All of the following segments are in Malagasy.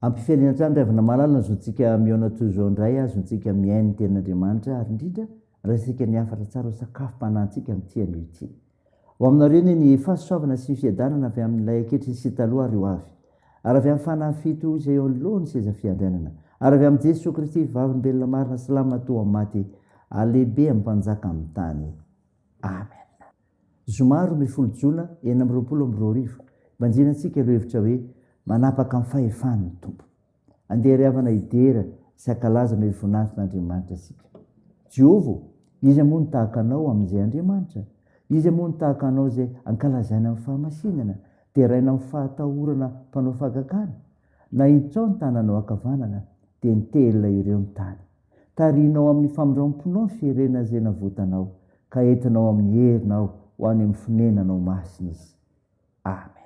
Ampifaliana hatrany ry havana malala ny zontsika mihaona toy izao indray, azontsika mihaino ny tenin'Andriamanitra ary indrindra raisintsika ny hafatra tsara ho sakafom-panahintsika amin'ity anio ity. Ho aminareo anie ny fahasoavana sy ny fiadanana avy amin'ilay ankehitriny sy taloha ary ho avy, ary avy amin'ny Fanahy fito izay eo anoloan'ny seza fiandrianana, ary avy amin'i Jesoa Kristy Vavolombelona marina sy lahimatoa amin'ny maty ary lehibe amin'ny mpanjaka amin'ny tany. Amen. Zoma 12 jona 2026, Banjina antsika ireo hevitra hoe Manapaka amin'ny fahefany ny Tompo. Andeha ry havana hidera sy hankalaza ny voninahitr'Andriamanitra isika. Jehovah ô, iza moa no tahaka Anao amin'izay Andriamanitra? Iza moa no tahaka Anao izay ankalazaina amin'ny fahamasinana, deraina amin'ny fahatahorana mpanao fahagagana? Nahintsao ny tananao ankavanana, dia nitelina ireo ny tany. Tarihinao amin'ny famindram-ponao ny firenena izay navotanao, ka entinao amin'ny herinao ho any amin'ny fonenanao masina izy. Amen.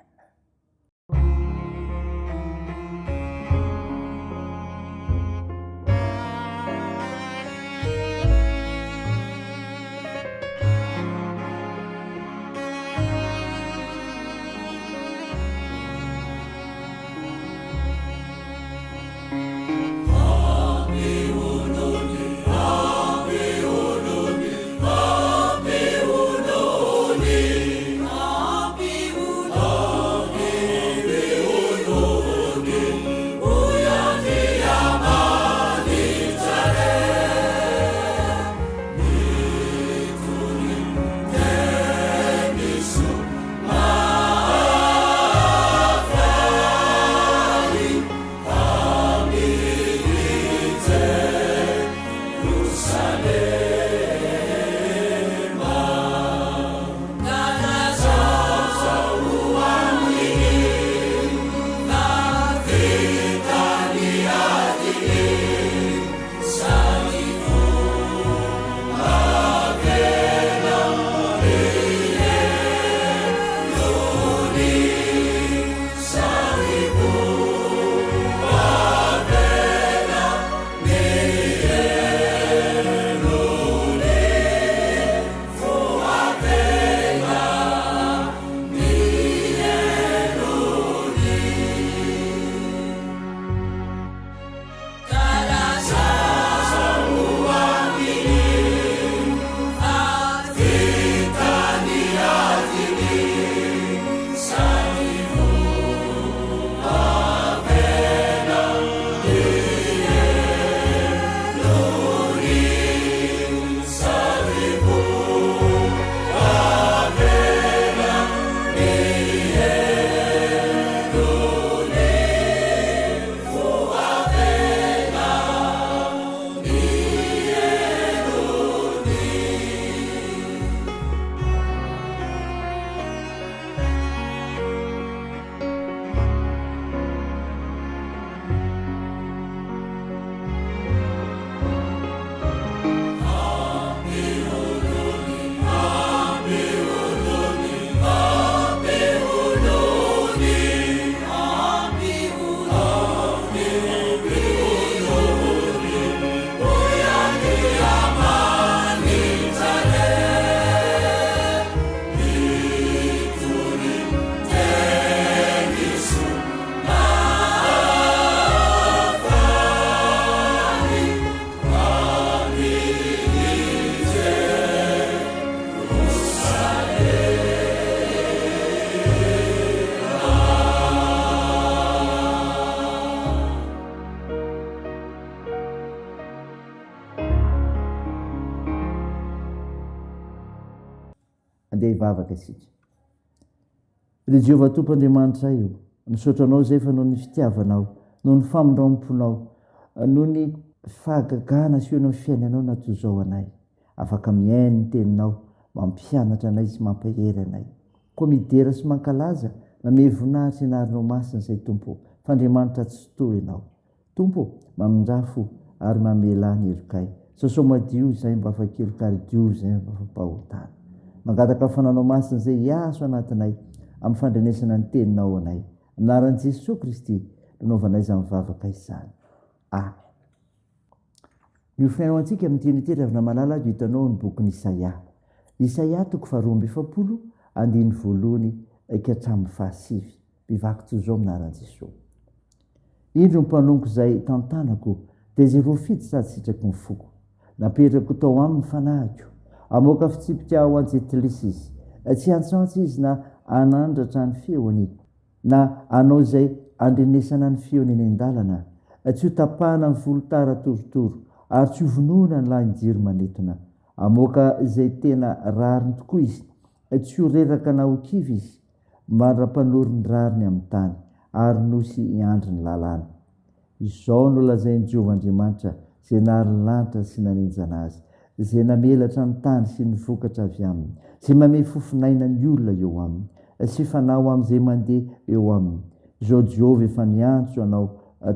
Andeha hivavaka isika. Ry Jehovah Tompo Andriamanitray o, misaotra Anao izay fa noho ny fitiavanao, noho ny famindram-ponao, noho ny fahagagana asehonao ny fiainanao natozao anay. Afaka mihaino ny teninao, mampianatra anay sy mampahery anay. Koa midera sy mankalaza, mamehy voninahitra ny anaranao masina izay Tompo o, fa Andriamanitra Tsitoha Ianao. Tompo ô, mamindrà fo ary mamelà ny helokay. Sasao madio izay mba afa-keloka ary diovy izay mba afa-pahotana. Mangataka fananao masina izay hiaso anatinay amin'ny fandrenesana ny teninao anay. Amin'ny anaran'i Jesoa Kristy no anaovanay izany vavaka izany. Amen. Ny ho fihaino antsika amin'ity anio ity ry havana malala dia hitanao ny bokin'i Isaia. Isaia toko faharoa amby 40, andininy voalohany ka hatramin'ny fahasivy. Mivaky toy izao amin'ny anaran'i Jesoa. Indro ny mpanompoko izay tantanako, dia izay voafidy sady sitraky ny foko. Napetrako tao aminy ny fanahiko. Hamoaka fitsipika ho an'i Jentilisa izy. Tsy hiantsoantso izy na hanandratra ny feony, na hanao izay handrenesana ny feony eny an-dalana. Tsy hotapahana ny volotara torotoro, ary tsy hovonoina ny lahin-jiro manetona. Hamoaka izay tena rariny tokoa izy. Tsy ho reraka na ho kivy izy, mandra-panory ny rariny amin'ny tany, ary nosy hiandry ny lalàny. Izao no lazain'i Jehovah Andriamanitra, izay nahary ny lanitra sy nanenjana azy, izay namelatra ny tany sy ny vokatra avy aminy, izay mamehy fofon'aina ny olona eo aminy, sy fanahy ho amin'izay mandeha eo aminy, Izao Jehovah efa niantso anao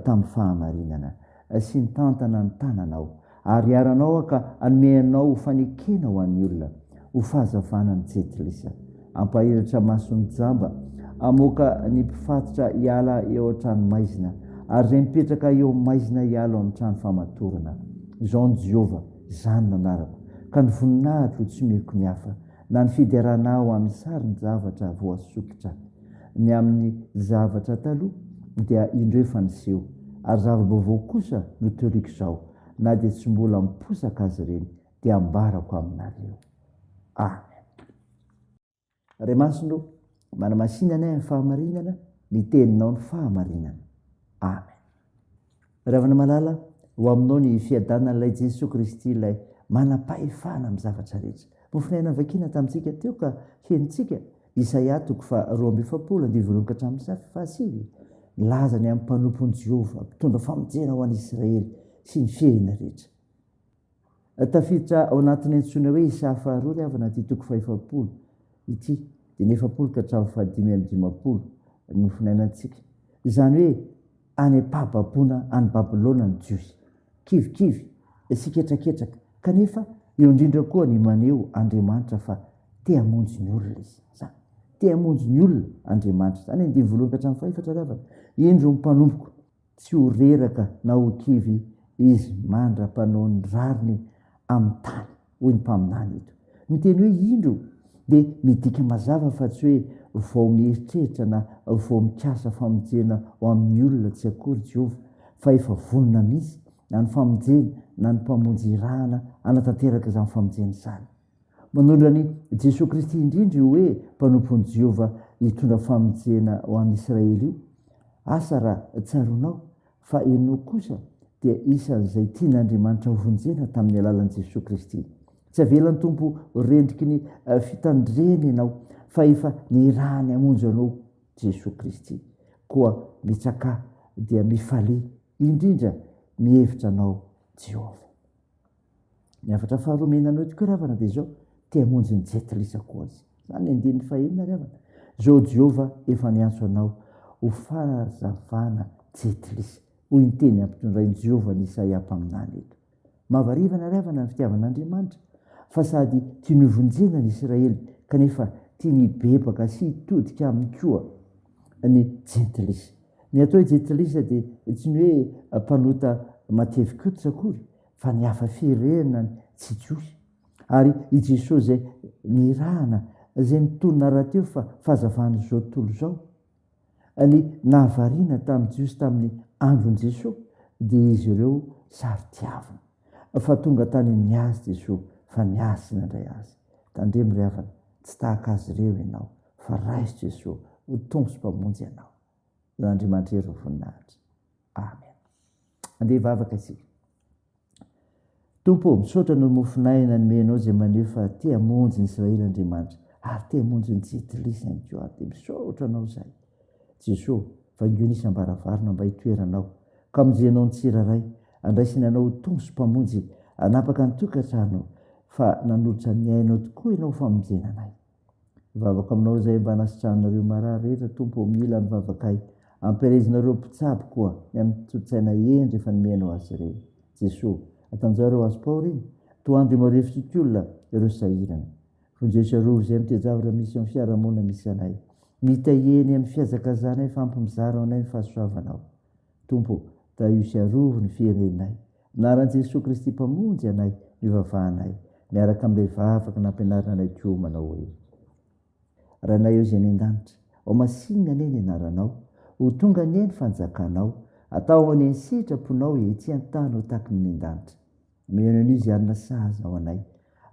tamin'ny fahamarinana, sy nitantana ny tananao, ary hiaranao aho ka hanome anao ho fanekena ho an'ny olona, ho fahazavana ny jentilisa. Hampahiratra mason'ny jamba, hamoaka ny mpifatotra hiala eo an-tranomaizina, ary izay mipetraka eo amin'ny maizina hiala ao amin'ny trano famatorana. Izao no Jehovah, izany no anarako, ka ny voninahitro tsy omeko ny hafa, na ny fiderana ahy ho amin'ny sarin-javatra voasokitra. Ny amin'ny zavatra taloha dia indreo efa niseho, ary zava-baovao kosa no toriko izao, na dia tsy mbola miposaka aza ireny, dia ambarako aminareo. Amen. Ray Masina ô, manamasina anay amin'ny fahamarinana, ny teninao ny fahamarinana. Amen. Ry havana malala, ho aminao ny fiadanan'ilay Jesoa Kristy ilay manam-pahefana amin'ny zavatra rehetra. Mofon'aina vakiana tamintsika teo ka henontsika, Isaia toko faha 42 andivo voalohany ka hatramin'ny fahasivy, milaza ny amin'ny mpanompon'i Jehovah, mpitondra famonjena ho an'i Israely sy ny firenena rehetra. Tafiditra ao anatin'ny antsoina hoe Isaia faharoa ry havana ity toko fahefapolo ity, dia ny 40 ka hatramin'ny fahadimy amby 50 ny mofonainantsika. Izany hoe any am-pahababoana any Babylona ny Jiosy. Kivikivy sy ketraketraka, kanefa eo indrindra koa ny maneho Andriamanitra fa te hamonjy ny olona Izy. Izany. Te hamonjy ny olona Andriamanitra. Izany andininy voalohany ka hatramin'ny fahefatra ry havana. Indro ny mpanompoko, tsy ho reraka na ho kivy izy mandra-panao ny rariny amin'ny tany. hoy ny mpaminany eto. Ny teny hoe indro dia midika mazava fa tsy hoe vao mieritreritra na vao mikasa famonjena ho amin'ny olona tsy akory Jehovah, fa efa vonona mihitsy na ny famonjena na ny Mpamonjy irahana hanatanteraka izany famonjena izany. Manondro an'i Jesoa Kristy indrindra io hoe mpanompon'i Jehovah hitondra famonjena ho an'ny Israely io. Asa raha tsaroanao Fa ianao kosa dia isan'izay tian'Andriamanitra hovonjena tamin'ny alalan'i Jesoa Kristy. Tsy avelan'ny Tompo ho rendriky ny fitandreny ianao, fa efa nirahany hamonjy anao Jesoa Kristy. Koa mitsakà dia mifalia indrindra mihevitra anao Jehovah. Ny hafatra faharoa omena anao eto koa ry havana dia izao, te hamonjy ny jentilisa koa izy. Izany ny andininy fahenina ry havana. Izao Jehovah efa niantso anao ho fanazavana jentilisa. Hoy ny teny ampitondrain'i Jehovah an'i Isaia mpaminany eto. Mahavarivana ry havana ny fitiavan'Andriamanitra, fa sady tiany hovonjena ny Israely, kanefa tiany hibebaka sy hitodika aminy koa ny jentilisa. Ny atao hoe jentilisa dia tsy ny hoe mpanota matevin-koditra akory, fa ny hafa firenena ny tsy Jiosy. Ary i Jesoa izay nirahana, izay mitonona rahateo fa fahazavan'izao tontolo izao. Ny nahavariana tamin'ny Jiosy tamin'ny andron'i Jesoa dia izy ireo saro-tiavina. Fa tonga tany amin'ny azy Jesoa, fa ny azy tsy nandray azy. Tandremo ry havana, tsy tahaka azy ireo ianao, fa raiso Jesoa ho Tompo sy Mpamonjy anao. Andriamanitra hery ny voninahitra. Amen. Andeha hivavaka isika. Tompo ô, misaotra noho ny mofon'aina nomenao izay maneho fa te hamonjy ny Israely Andriamanitra ary te hamonjy ny Jentilisa ihany koa ary dia misaotra Anao izahay. Jesoa, vangio ny isam-baravarana mba hitoeranao, ka hamonjenao ny tsirairay, andraisany Anao ho Tompo sy Mpamonjy, hanapaka ny tokantrano fa nanolotra ny ainao tokoa Ianao ho famonjena anay. Mivavaka aminao izay mba hanasitranareo marary rehetra Tompo ô mila ny vavakay ampielezinareo mpitsabo koa ny amin'ny tolo-tsaina hendry efa nomenao azy ireny Jesoa atanjao ireo azom-pahoriana tohandro marefo sy olona ireo sahirana vonjeo sy arovy izay mitejavatra misy eo amin'ny fiarahamonina misy anay mitahia eny amin'ny fihazakazanay fa ampy mizara ho anay ny fahasoavanao Tompo tahio sy arovy ny firenenay Anaran'i Jesoa Kristy Mpamonjy anay no ivavahanay, miaraka amin'ilay vavaka nampianarina anay koa manao hoe, Rainay eo izay any an-danitra, ho masinina anie ny anaranao, ho tonga anie ny fanjakanao, Atao anie ny sitraponao ety an-tany ho tahaky ny any an-danitra. Omeo an'io izay hanina sahaza ho anay.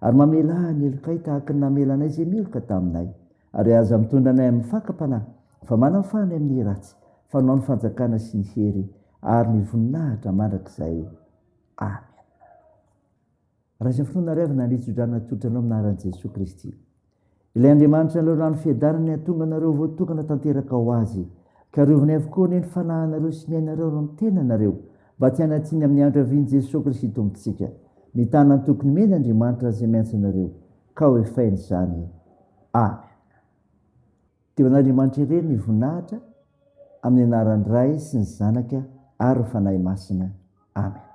Ary mamelà ny helokay tahaka ny namelanay izay meloka taminay. Ary aza mitondra anay amin'ny fakam-panahy, fa manafaha anay amin'ny ratsy, fa anao ny fanjakana sy ny hery ary ny voninahitra mandrakizay. Amena. Raiso amin'ny finoana ry havana ny tsodrano atolotra anao amin'ny anaran'i Jesoa Kristy. Ilay Andriamanitra ny loharano fiadanana hahatonga anareo voatokana tanteraka ho Azy, ka arovany avokoa anie ny fanahinareo sy ny ainareo ary ny tenanareo, mba tsy hanatsiny amin'ny andro havian'i Jesoa Kristy Tompontsika. Mitana ny toky nomeny Andriamanitra izay miantso anareo, ka ho efainy izany. Amen. Dia ho an'Andriamanitra irery ny voninahitra, amin'ny anaran'ny Ray sy ny Zanaka ary ny Fanahy Masina. Amen.